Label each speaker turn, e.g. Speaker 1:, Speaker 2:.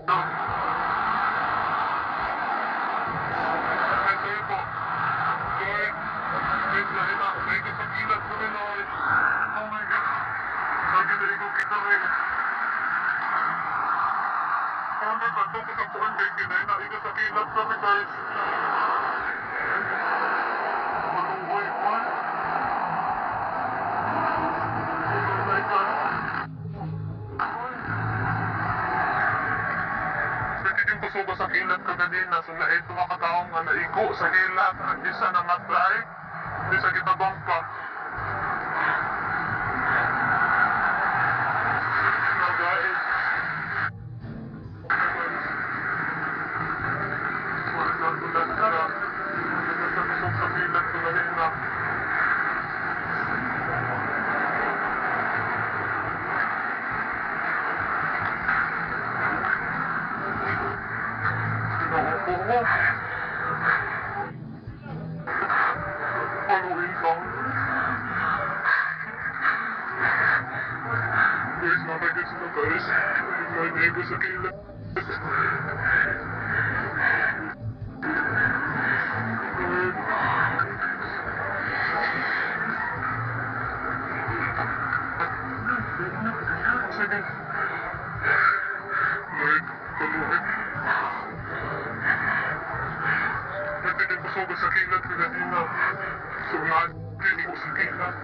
Speaker 1: Ay, sorry po. Lord, please lahi na. Naigo sa kilat kami, Lord. Oh my God. Lagi naigo kita rin. Oh my God, tapos ang kuhan kay Kinay. Naigo sa kilat kami, guys. Maluhoy, man. Oh my God. Nagiging kusuba sa kilat ko ganina. So lain ito mga taong nga naigo sa kilat. Ang isa namatay. Isa gitabang pa. No, guys. Wala na tulad sila. Nagsakusog sa kilat ko ganina. Ginoo ko. Paluin lang. Guys, nakagay sila, guys. May naigo sa kilat. Lord. Sige. Lord, paluin. Nagiging kusuga sa kilat ko ganina. So, nagiging ko sa kilat.